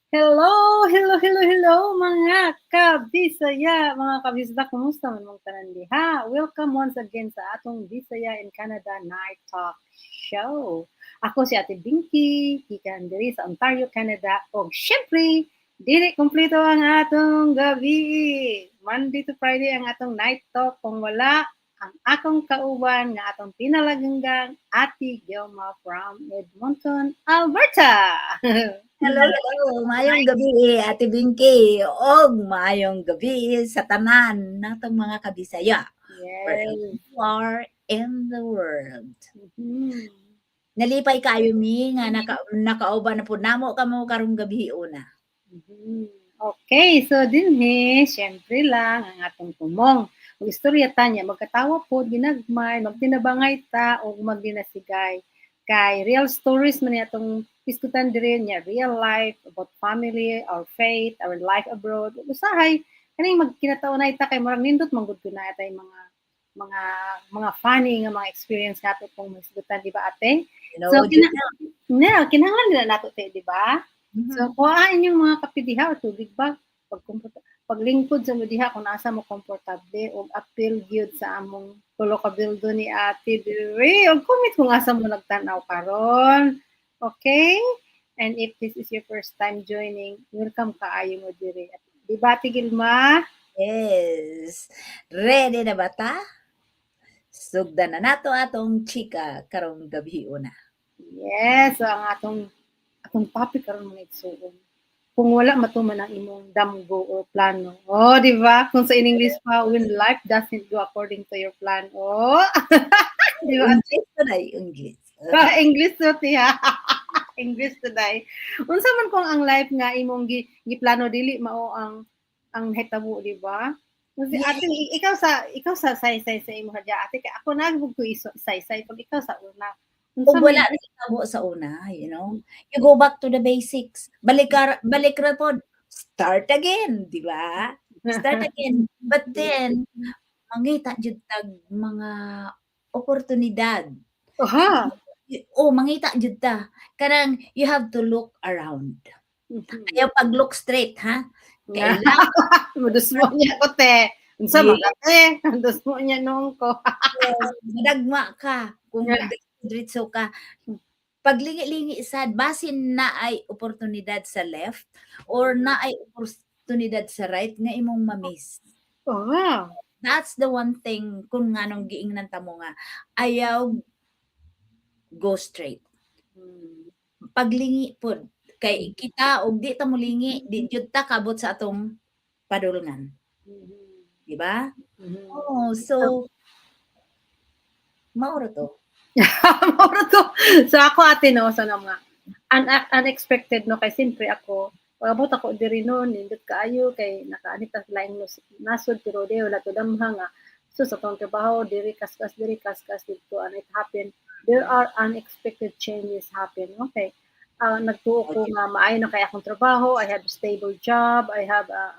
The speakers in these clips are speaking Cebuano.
Hello, hello, hello, hello, mga kabisaya, mga kabisda, kumusta man mong tanan diha? Welcome once again sa atong Bisaya in Canada Night Talk Show. Ako si Ate Binky, gikan diri sa Ontario, Canada, og syempre, dili kumpleto ang atong gabi. Monday to Friday ang atong night talk kung wala ang akong kauban nga atong pinalaganggang Ate Gilma from Edmonton, Alberta. Hello, hello. Maayong gabi, Ate Binky. Og maayong gabi sa tanan natong mga kabisaya wherever you are in the world. Nalipay kaayo mi nga nakauban na pud namo kamo karong gabi una. Okay, so dinhi, syempre lang ang atong tumong. Ug istorya ta niya, magkatawa pod ginagmay, magtinabangay ta ug magdinasigay. Kay real stories man ni atong isgutan diri niya, real life about family, our faith, our life abroad. Ug usahay kaning magkinataonay ta kay murag nindot man gud na atay mga funny nga mga experience nato kung mahisgutan, di ba, Ate? So Tinuod kina jud na. Na kinahanglan nila nato te, di ba? So kuhaan inyong mga kape diha or tubig ba? Pag paglingkod sa mo diha kung asa mo komportable og apil gyud sa among tulo ka bildo ni Ate diri. Og comment kung asa mo nagtan-aw karon. Okay? And if this is your first time joining, welcome kaayo mo diri. Di ba, Ate Gilma? Yes. Ready na ba ta? Sugdan na nato atong chika karong gabi una. Yes, so ang atong topic karon, mga igsuon. Kung wala matuman ang imong damgo or plano. Oh, di ba? Kung sa in English pa, when life doesn't go according to your plan. Oh. Di ba? English to na, English. Ah, English to tiya. English today. Unsa man kung ang life nga imong giplano dili mao ang hitabo, di ba? Kasi ate, ikaw sa saysay sa imo hadya, ate, kay ako na ko iso saysay pag ikaw sa una. Unsa Kung man wala nahitabo sa una, you go back to the basics. Balik ka, balik ra pod. Start again, di ba? Start again. But then, mangita jud tag mga oportunidad. Oh, mangita jud ta. Kanang you have to look around. Ayaw pag look straight, ha? Kailangan Modusmo niya ko, te. Unsa man ka, te? Modusmo niya noon ko. Yes, madagma ka kung diretso ka. Paglingi-lingi sad, basin naay oportunidad sa left or naay oportunidad sa right nga imong ma-miss. That's the one thing kung nganong giingnan ta mo nga ayaw go straight. Paglingi pod kay kita og di ta molingi, di jud ta kabot sa atong padulngan. Di ba? Mhm. Oh, so mao ra to. Mao ra to. So ako, ate, no, sa mga unexpected, no, kay siyempre ako pag-abot ako diri no, nindot kaayo kay nakaanit ta sa laing nasod, pero di wala to damha nga so sa atong trabaho diri kaskas diri kaskas didto, and it happened, there are unexpected changes happen. Okay, nagtuo ko nga maayo na kay akong trabaho. I have a stable job, I have a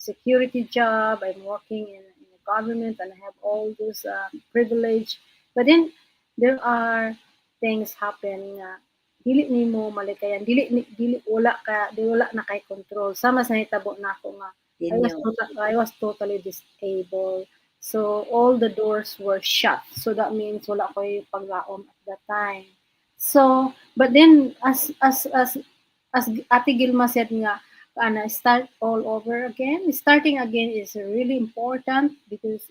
security job, I'm working in the government and I have all those privilege, but then there are things happen nga dili nimo malikayan, dili dili wala ka di wala na kay control, sama sa nahitabo nako nga I was totally disabled, so all the doors were shut, so that means wala ko'y paglaom at that time. So but then as Ate Gilma said nga ana, start all over again. Starting again is really important because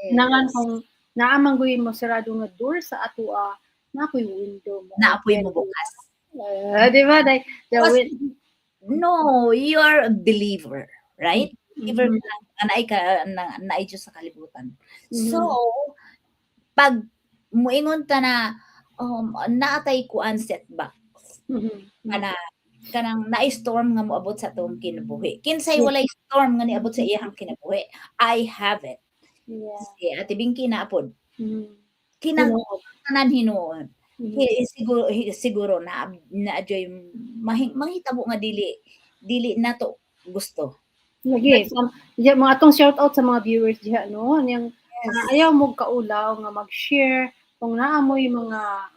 nangan kung naa man gud mo sarado nga door sa atoa, naa po'y window mo Naa po'y open. Mobukas. Di ba? The No, you are a believer, right? Believer ka nga naay ka na naay Diyos sa kalibutan. So, pag moingon ta na naa tay kuan, setbacks, kana kanang naay storm nga moabot sa atong kinabuhi. Kinsay walay storm nga niabot sa iyahang kinabuhi? I have it. Si Ate Binky naa pod. Kinang Tinuod. Tanan hinuon. Hi siguro hi siguro naa naa juy mahitabo nga dili nato gusto. Lagi, so, diya, mga atong shout out sa mga viewers diha, no, niyang ayaw mo kaulaw nga mag-share Kung naa moy mga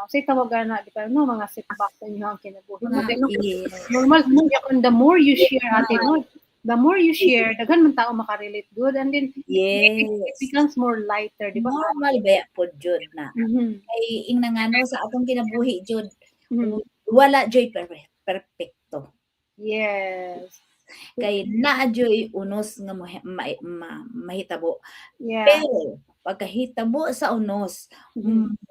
say tawagan na, di ba, no, mga setback sa inyong kinabuhi. Mga Okay, no? Normal yeah, kung the more you share, ate, no, the more you share, daghan man tao makarelate good and then it becomes more lighter, di ba? Normal ba pod jud na. Kay ingna nga no, sa atong kinabuhi jud, wala joy perpekto. Kay naa joy unos nga mahitabo. Pero pagkahitabo sa unos,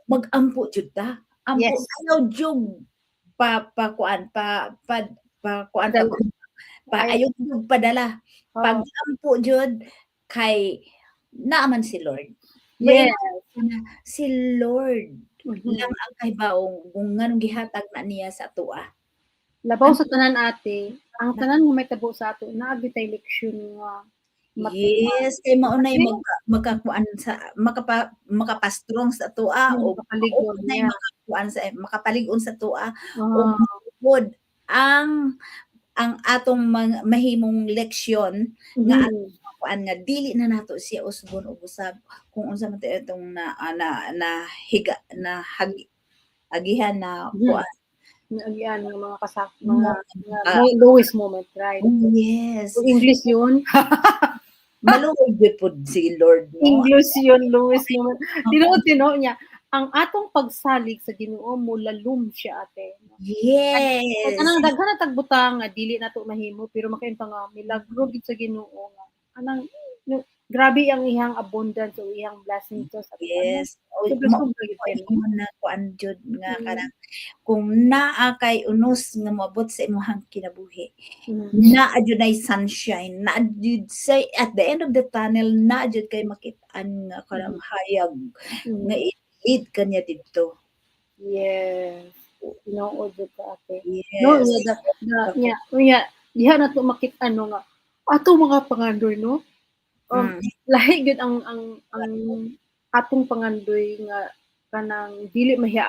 mag-ampo jud ta. Ampo, ayaw jud pa pa kuan pa pa pa kuan pa, Dala. Pa Ay. ayaw jud padala. Pag ampo jud kay naa man si Lord. Na si Lord lang ang kahibaw kung nganong gihatag na niya sa atoa. Labaw sa tanan, ate, ang tanan nga mahitabo sa ato, naa gyud tay leksyon nga makuha. Yes, kay mao nay Okay. makakuan sa makapa-strong sa atoa o Makapalig-on mao nay niya. Makakuan sa makapalig-on sa atoa o pod ang atong mahimong leksyon nga atong makuan nga dili na nato siya usbon og usab kung unsa man tay atong na na na higa na hagi agihan na kuan. Naagian nga mga kasak mga lowest moment, right? Oh, yes. Kung English yun. Maluoy gyud pod si Lord, no? English yun, lowest moment. Tinuod tinuod niya. Ang atong pagsalig sa Ginoo, mulalom siya, ate. Kay kanang daghan na tagbutang nga dili nato mahimo pero makaingon nga milagro gid sa Ginoo nga anang no, grabe ang iyang abundance o iyang blessing to sa O, Sobra sobra gyud kaayo. Mo na kuan jud nga kanang kung naa kay unos nga moabot sa imong kinabuhi, naa jud nay sunshine, naa jud say at the end of the tunnel, naa jud kay makit-an nga kanang hayag nga i-lead ka niya didto. Yes. Tinuod jud ka, ate. No, nga nya nya diha na to makit ano nga ato mga pangandoy, no? Lahi gyud ang atong pangandoy nga kanang dili mahiya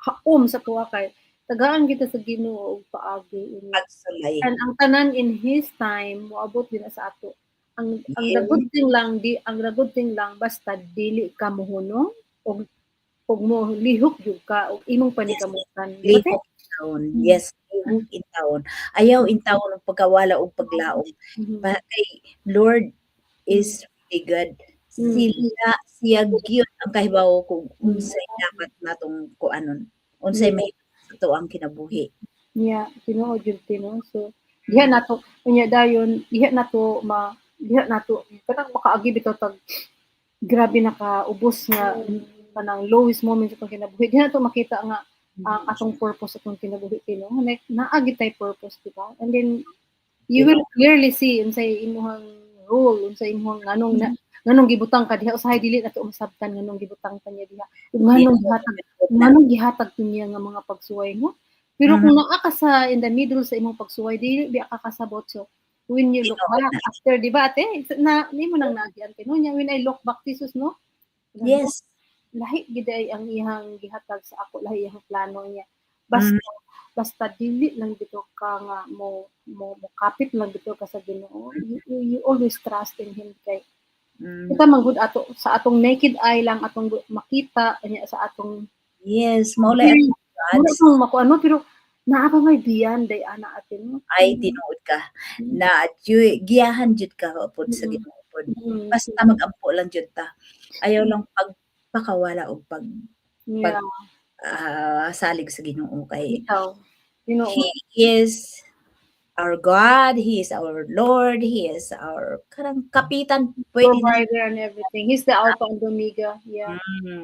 haom sa tuwa kay tagaan kita sa Ginoo og paagi ini. Pagsulay. And ang tanan in His time moabot din na sa ato. Ang the good thing lang di ang the good thing lang, basta dili ka mohunong og mo lihok jud ka og imong panikamutan. Di ba, te? Lihok intawon. Yes, lihok intawon. Ayaw intawon og pagkawala og paglaom. Pa kay Lord is really good. Sila siya gyud ang kahibawo kung unsay dapat natong kuanon, unsay mahitabo sa atoang kinabuhi. Yeah, tinuod jud, no? So diha nato unya dayon diha nato kanang makaagi bitaw tag grabe nakaubos nga kanang lowest moment sa atong kinabuhi. Diha nato makita nga ang atong purpose sa atong kinabuhi, no? Like naa gyud tay purpose, di ba? And then you will clearly see unsay imong role, unsay imong nganong gibutang ka diha. Usahay dili nato masabtan nganong gibutang ka niya diha. Ug nganong gihatag niya nga mga pagsuway mo. Pero kung naa ka sa in the middle sa imong pagsuway, dili biya ka kasabot. So when you look back after, di ba, ate, na nimo nang naagian no nya, when I look back, Jesus, no? Lahi gid ay ang iyang gihatag sa ako, lahi iyang plano niya. Basta basta dili lang bitaw ka nga mo kapit lang bitaw ka sa Ginoo. You always trust in Him kay kita man gud ato sa atong naked eye lang atong makita anya sa atong Yes, mao lay atong Mura Gods. tong makuano pero naa pa may beyond day ana atin, no? Ay, tinuod ka na giyahan jud ka pod sa Ginoo pod. Basta mag-ampo lang jud ta. Ayaw lang pagpakawala og pag salig sa Ginoo kay Ikaw. Tinuod. He is our God, He is our Lord, He is our kanang kapitan pwede na. Provider and everything. He's the Alpha and Omega. Yeah.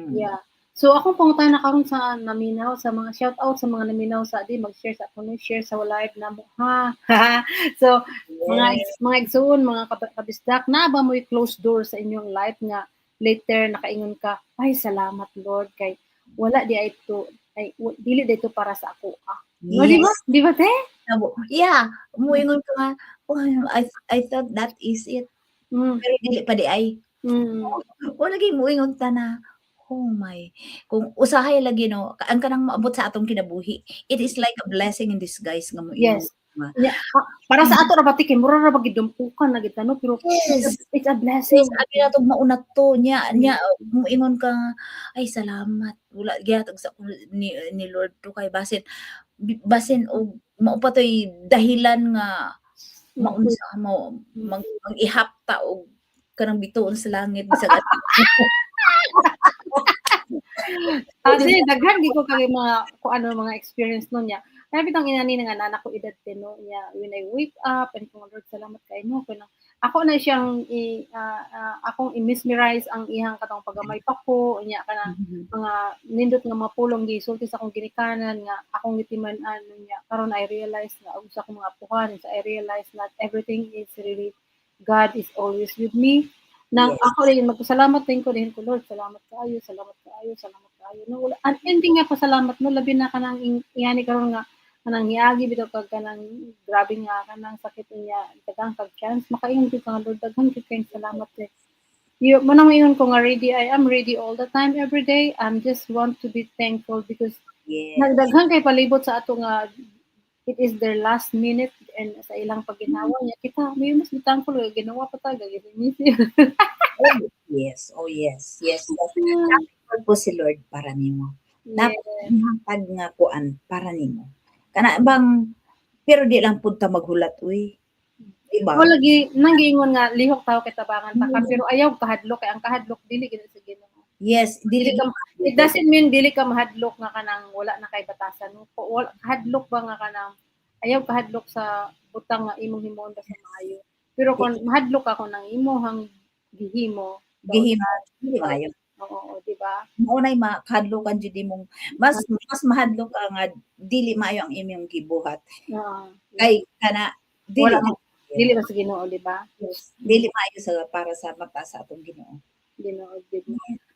Yeah. So akong pangutana karon sa naminaw, sa mga shout out sa mga naminaw sa di mag-share sa ako, share sa live namo, ha. So mga mga igsuon, mga kabisdak, na ba mo'y closed door sa inyong life nga later nakaingon ka, "Ay, salamat Lord kay wala di ay to ay dili dito para sa ako, ah." No, di ba? Di ba, te? Yeah, muingon ka nga, "Oh, I thought that is it." Pero dili pa di ay. O lagi muingon ta na, "Oh my," kung usahay lagi, no, ang kanang moabot sa atong kinabuhi, it is like a blessing in disguise nga moingon. Yeah, para sa ato ra ba kay mura ra ba gidumpukan na gid no, pero it's a blessing. Yes, abi natong mauna to nya nya moingon ka nga, "Ay, salamat, wala gihatag sa ako ni Lord to kay basin og mao pa to'y dahilan nga maunsa mo mag-ihap ta og kanang bituon sa langit bisag Kasi daghan gid ko kay mga kung ano mga experience no niya. Kaya bitong inani nga nana ko edad din no niya, when I wake up and kung "Lord, salamat kay mo," kanang ako na siyang i akong i-mesmerize ang iyang katong paggamay pa ko niya, kanang mga nindot nga mga pulong gisulti sa akong ginikanan nga akong gitiman-an niya. Karon I realize nga og sa akong mga apuhan, I realize that everything is really, God is always with me. Nang ako rin magpasalamat din ko din ko, "Lord, salamat kaayo, salamat kaayo, salamat kaayo," no. Wala unending nga pasalamat no, labi na kanang iyani karon nga kanang niagi bitaw kag kanang grabe nga kanang sakit niya, daghan kag chance makaingon gyud ka nga, "Lord, daghan gyud kayong salamat kay you." Mo nang ingon ko nga ready, I am ready all the time, every day. I'm just want to be thankful because nagdaghan kay palibot sa ato nga it is their last minute and sa ilang pagginhawa niya kita, we must be thankful kay ginawa pa ta gagawin. Oh yes. Thankful po si Lord para nimo. Hatag nga kuan para nimo. Kana bang, pero di lang pud ta maghulat uy. Di ba? Mo lagi nang giingon nga lihok tao kay tabangan ta ka, pero ayaw kahadlok kay ang kahadlok dili gid sa Ginoo. Yes, dili. Dili ka, it doesn't mean dili ka mahadlok nga kanang wala na kay batasan no. Wala kahadlok ba nga kanang ayaw kahadlok sa butang nga imong himuon ba sa maayo. Pero kung mahadlok ka kung nang imong gihimo, Gihimo dili maayo. Oo, di ba? Mao nay makahadlokan jud imong mas mahadlok ka nga dili maayo ang imong gibuhat. Kay kana dili Wala dili ba sa Ginoo, di ba? Yes, dili maayo sa para sa mata sa atong Ginoo. Ginoo gid.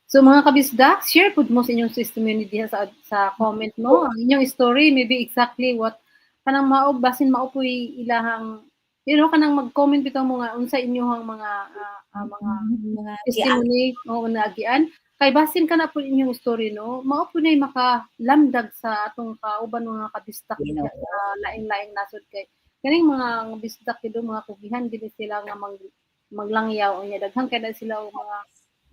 So mga kabisdak, share pud mo sa inyong testimony diha sa comment no. Ang inyong story, maybe exactly what kanang mao, basin mao puy ilahang kanang mag-comment bitaw mo nga unsa inyong mga mga testimony o naagian kay basin kana po inyong story no, mao po nay makalamdag sa atong kauban mga kabisdak Ginoo. Sa laing-laing nasod, kay kaning mga bisdak dito, mga kugihan gid sila nga maglangyaw unya daghan kay na sila og mga,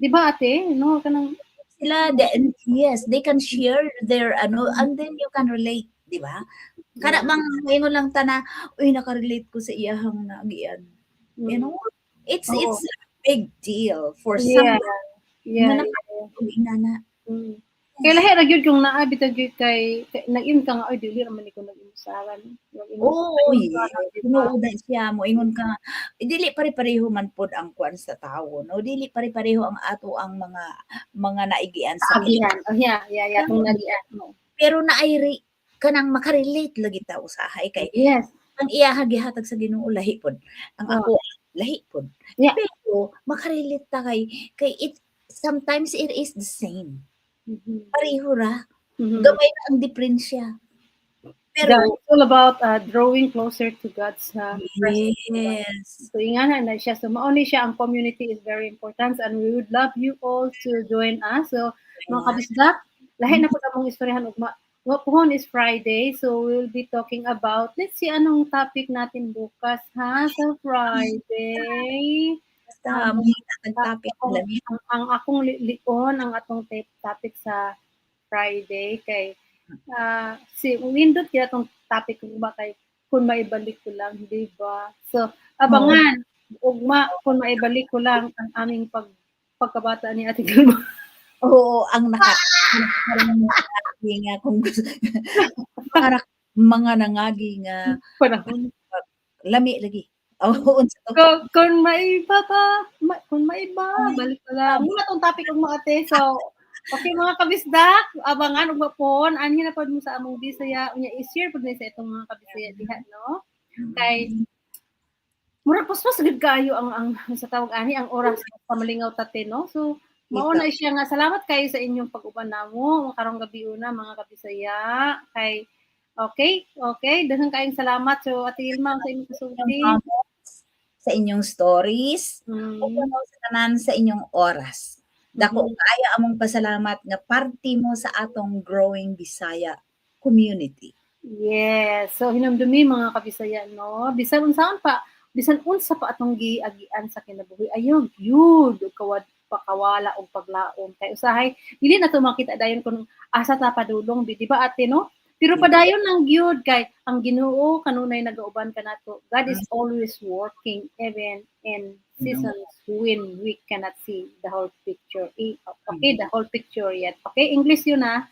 di ba, ate, no, kanang Sila yes, they can share their ano and then you can relate, di ba? Kana bang ingon lang ta na, "Uy, nakarelate ko sa iyahang naagian." It's it's a big deal for someone nga og inana. Kay lahi ra gyud kung naa bitaw gyud kay nag-ingon ka nga, "Oy, dili ra man ko nag-imusaran." Oo, yes. Di ba? Tinuod na siya, moingon ka nga, eh, dili pare-pareho man pod ang kuan sa tawo no, dili pare-pareho ang ato ang mga naigian sa Kaagihan. Oh, yeah, atong naagian. Oo. Pero naay kanang makarelate lagi ta usahay kay ang iyaha gihatag sa Ginoo lahi pod, ang ako lahi pod. Pero makarelate ta kay it sometimes it is the same. Pareho ra. Gamay ra ang diperensya. Pero Yeah, it's all about drawing closer to God's presence. So ingana na siya. So mao ni siya, ang community is very important and we would love you all to join us. So mga kabisdak, lahi na pud among istoryahan ugma. Well, pohon is Friday, so we will be talking about, let's see anong topic natin bukas ha, sa Friday. Basta mangita tag topic lami. Ang akong lion ang atong topic sa Friday kay si windot kaya atong topic ugma kay "Kung Maibalik Ko Lang," di ba? So abangan ugma, "Kung Maibalik Ko Lang ang Aming Pagkabata ni Ate Gilma." Oo, ang naka nangagi nga kung gusto mga nangagi nga panahon. Lami lagi. Oo, unsa to? Kung maibaba, kung maiba, balik ko lang. Muna tong topic ugma, ate. So, okay mga kabisdak, abangan ugma pohon, anhi na pod mo sa among Bisaya, unya i-share pod ni sa itong mga kabisaya diha no. Kay murag puspas gud kaayo ang sa tawag ani ang oras sa malingaw tate no. So, mao na siya nga salamat kayo sa inyong pag-uban namo karong gabi una, mga kabisaya, kay okay, daghan kaayong salamat. So Ate Ilma, sa inyong kasulti. Sa inyong stories, ug sa tanan sa inyong oras. Dako kaayo among pasalamat nga parte mo sa atong growing Bisaya community. Yes. So hinumdumi, mga kabisaya, no, bisan unsaon pa, bisan unsa pa atong giagian sa kinabuhi, ayaw gyud og kawad pakawala og paglaom kay usahay dili na to makita dayon kung asa ta padulong, di ba, ate, no? Pero padayon lang gyud kay ang Ginoo kanunay nagauban kanato. God is always working even in seasons when we cannot see the whole picture. Okay, the whole picture yet. Okay, English yun ah.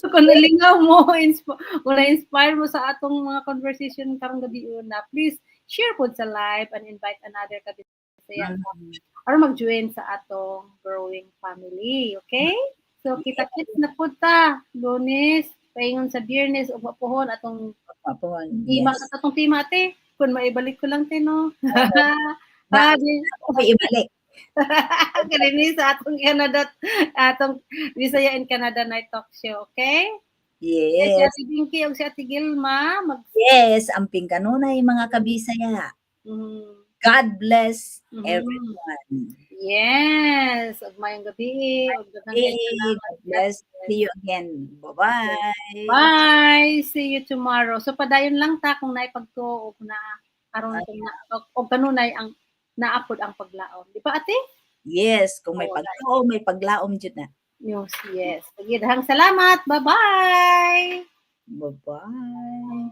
So kung nalingaw mo, kung na-inspire mo sa atong mga conversation karong gabi una, please share pod sa live and invite another kabisaya or mag-join sa atong growing family. Okay? So kita-kits na pod ta Lunes, paingon sa Biyernes ug mapuhon atong Hapon. tema, atong tema, ate. Kung maibalik ko lang te, no. Ah, di, Okay, ibalik. Kini sa atong Canada, atong Bisaya in Canada Night Talk Show, okay? Si Yes. Ate Binky ug si Ate Gilma mag Yes, amping kanunay, mga kabisaya. God bless everyone. Yes, ug maayong gabi, ug daghang Hey, salamat. God bless. See you again. Bye-bye. Bye. See you tomorrow. So padayon lang ta kung naay pagtuo og na aron kung na og kanunay ang naapod ang paglaom. Di ba, ate? Yes, kung may Oo, pagtuo, may paglaom jud na. Yes. Sige, daghang salamat. Bye-bye. Bye-bye.